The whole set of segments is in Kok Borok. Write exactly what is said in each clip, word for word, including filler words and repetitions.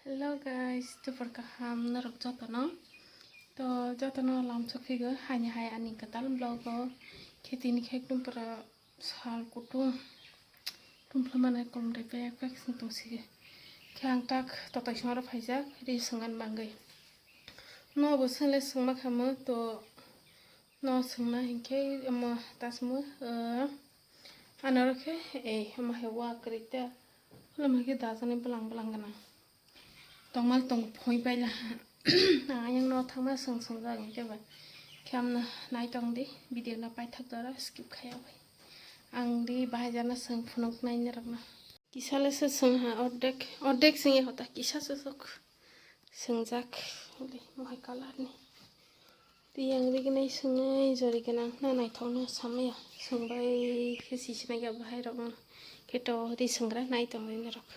Hello guys, tubur kaham norok jotono. To jotono lamsok phigo haini hai ani kwtal vlog o. Khe tini khe ekdom pura sal kutung. Tumphla manai kolom rai pek pek sing tong sigi. Khe ang tak totai songro phaijak ri swngan bangwi. No bo swngle swngma khamu to no swngna hinkhe omo tasmu, eh, anoro khe, eh, omo hai wa kwrwi ta. Omo hai khe dajani bwlang bwlang gwnang. Tongmal tong phoi paila. Ang ayang no thangma swng swngjak hinkhe ba. Khe amno nai tong di, video no paithak doro skip khaya bai. Ang di bahai jana swng phunuk nai norokno. Kisa le se swng ha ordek, ordek swng ya hota kisa se sok. Swngjak le mohai colour ni. Tiyang rignai swngnai jori gwnang na naithokno samaya. Swngbai khe sisinai ya bahai rokno. Khe to ri swnggra nai tongwi norok.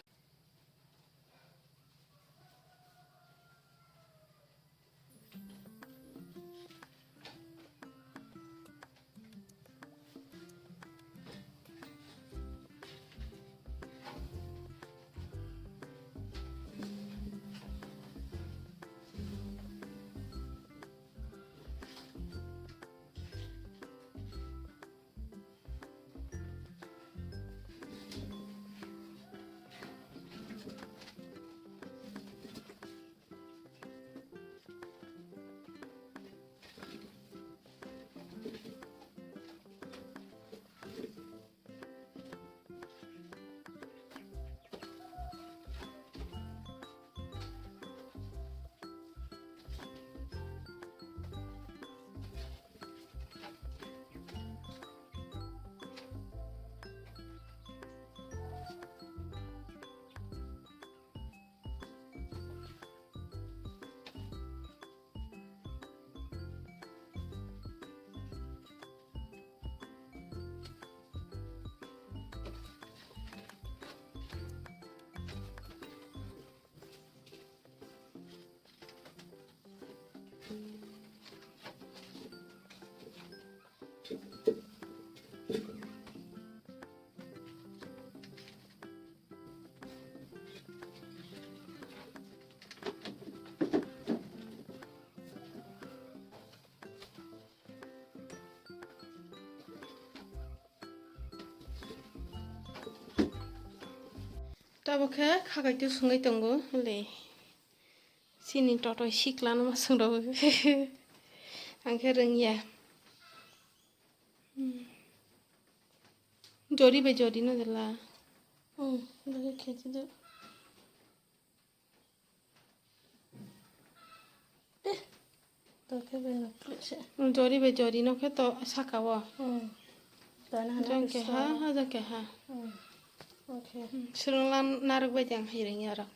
Tabuk khe khakai tu sungwi tongo le. Chini totoi sikla no ma sung rw. Ang khe rwngya. Hmm. Jori bai jori no dela. Hmm, bai khe kheti do. Tokhe bai no klik se. Jori bai jori no khe to saka o. Hmm. Jang keha, jang keha. Hmm. Okay. Hmm. Swrwng lan narwk bai jang hai rwngya rok.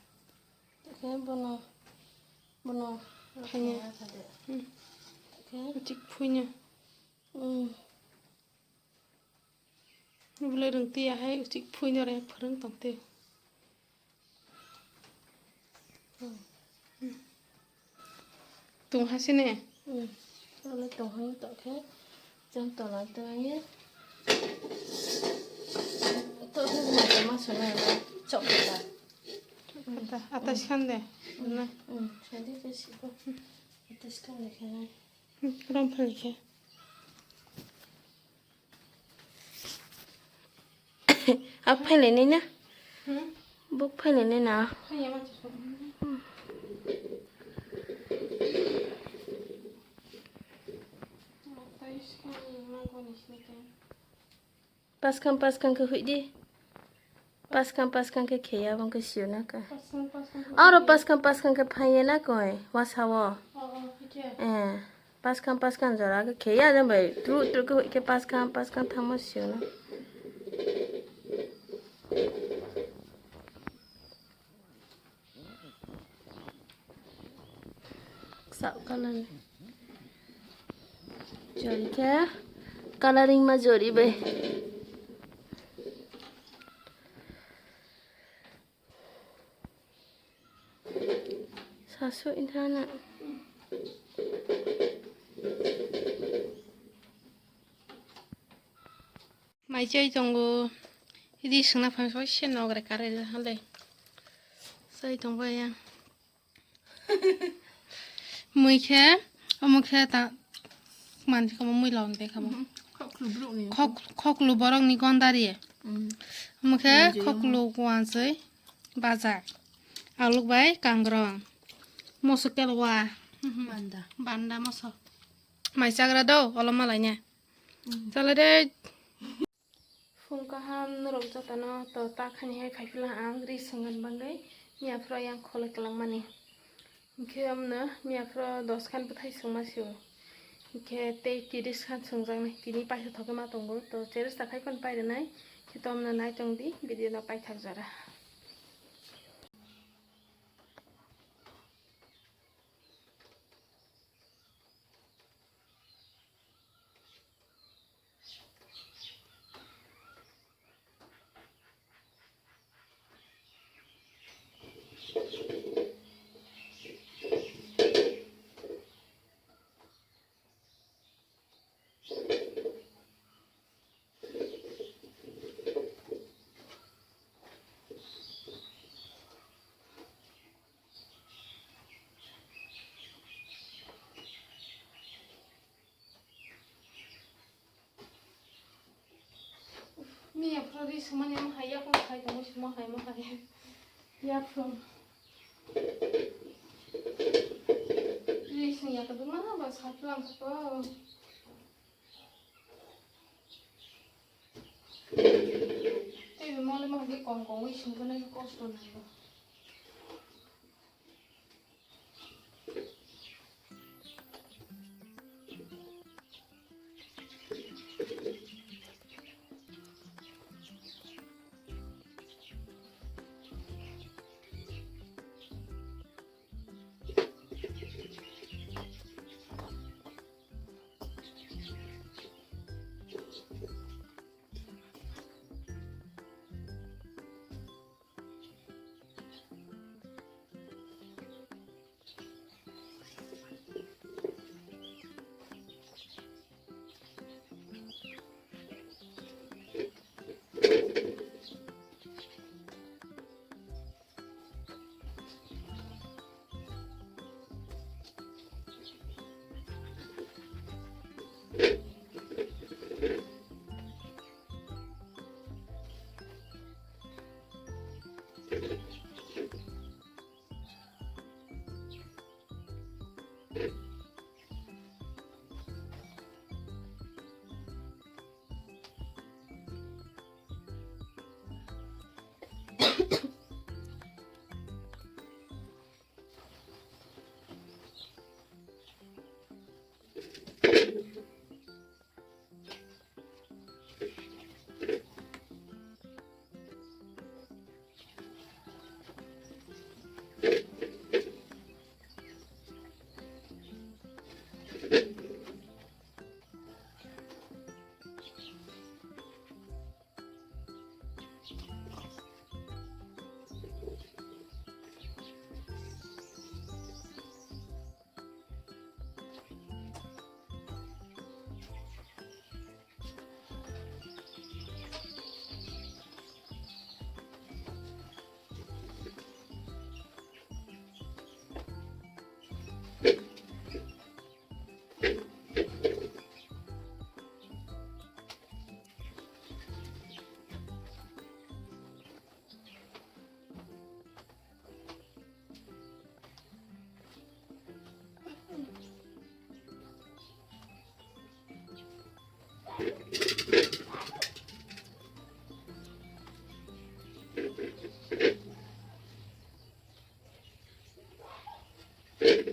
Tokhe bono, bono. Khaina. Tokhe. Utik phuino. Hmm. Bwlai rwng twi ahai utik phuino re phwrwng tong twi. Tung ha sini? Hmm. Wala tung ha to khe. Jang tola twi. To khe ma ma sona chok ta. Ata, ata sikhan de. Na. Hmm. Sadi ke siko. Ata sikhan de khe. Hmm. Rom phali khe. A phailai nai na? Hmm? Buk phailai nai na? Phaiya ma chisok. Hmm. Paskang, paskang khe hui di. Paskang, paskang khe kheya, abong khe sio na ka. Paskang, paskang khe aro kheya. Paskang, paskang khe phaiya na koi, wasa o. Oh, oh, khe. Eh. Paskang paskang jora khe kheya jang bai tru tru khe hui khe paskang paskang thangma siyano. Sak colour ni jori khe coloring ma jori bai. Sasu inthana. Mai chai tongo. Idi sengna phang soi se nogre kare hale. Chai tongba ya. Mui khe, omo khe ta, mansi kamo mui laun de kamo. Mhm. Khok khlu borok ni. Khok, khok khlu borok ni gondari. Mm. Omo khe khok khlu wansui baja. Aluk bai kangrong. Moso kelwa. Mhm. Banda. Banda moso. Mai chagra do, olo malai ne. Mm. Chala de. Phung kaham norok jotono to ta khani hai phai phila ang ri swngan bangwi miya phro yang khole kwlangmani. Hinkhe omno miya phro dos khan bwthai swngma sio. Hinkhe tei tiris khan swngjaknai tini paisa thokhe ma tongo to cheresta khai phano pairinai. Hinkhe to omno nai tong di video no paithak jora. Miya phro ri sumani mo hai, yakung khai tongwi sumo hai mo hai. Yaphro. Ri sung ya to duma ba sa phlang ko. Tei mole mo hai kong kong wi sung ko nai kosto nai.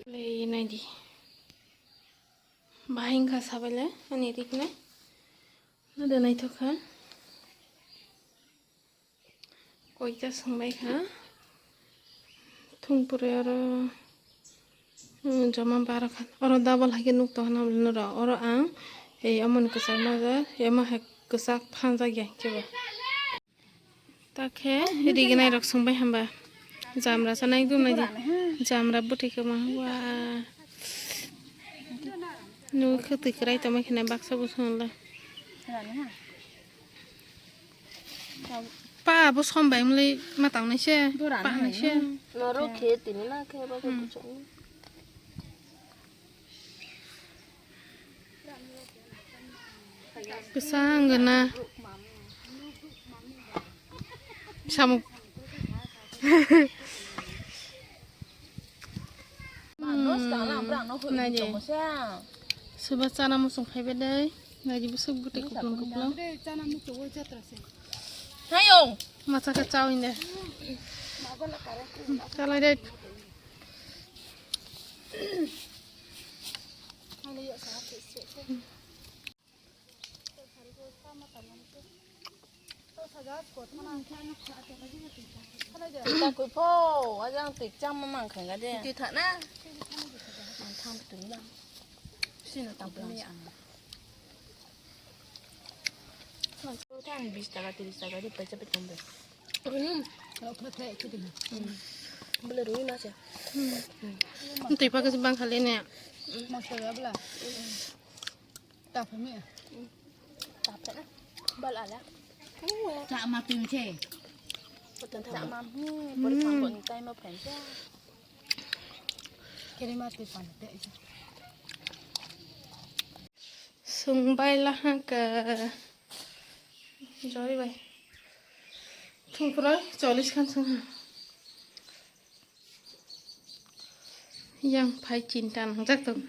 Le, naidi. Bahai wngkha sabaile, ani riknai. Nada naithok kha. Koita swngbai kha. Thung pore oro, hmm, joma baro kha. Oro double hai khe nuk tong hwnna noro. Oro ang ei omoni kwchak majak, emo hai kwchak phanjak ya kebo. Ta khe rignai rok swngbai hamba. Jamra chanai dumnai di. Jamra bwtwi kwma wa. Nuk khwtwi kwrai tongma khe baksa bo swnla. Pa bo som bai mlei ma tang nai se. Bora pa nai se. Norok khe tini ma khe ba kuchuk. Kwsa wngna. Samuk. Naidi. Soba chana muchung phaibai dei. Naidi bwswk bwtwi kuplung kuplung. Hayo. Macha khe chao inde. Chalai dei. Takui pho, ajang twi chama mang khaina de. Twi thana. Mang thang twi na. Sino tang puni ya. Mang thang bis taka, tris taka de paisa pe tong de. Bole rui ma se. Twi pha kasi bang khali ne. Masala bla. Tapha mi. Tapha na. Bal ala. Chama tun che. Chama mi. Bol pang bol tai ma phan che. Kere ma twi pang te. Sung bai la ha ka. Jori bai. Thung pura cholis khan sung. Yang phai chinta nangjak tong.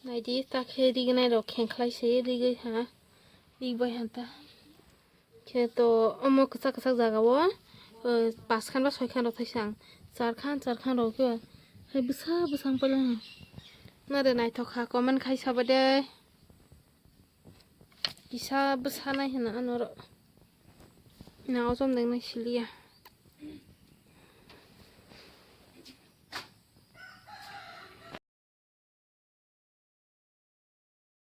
Naidi, ta khe rignai rok khengkhlai se rigwi ha, rig bai ha ta. Khe to omo kwchak kwchak jaga o, eh, pas khan ba soi khan rok thaisa ang. Char khan, char khan rok khe hai bwsa bwsa wng pailai ha. Nare naithok kha, comment khai sabo de. Kisa bwsa nai hwnna ano ro. Na o chom deng nai siliya.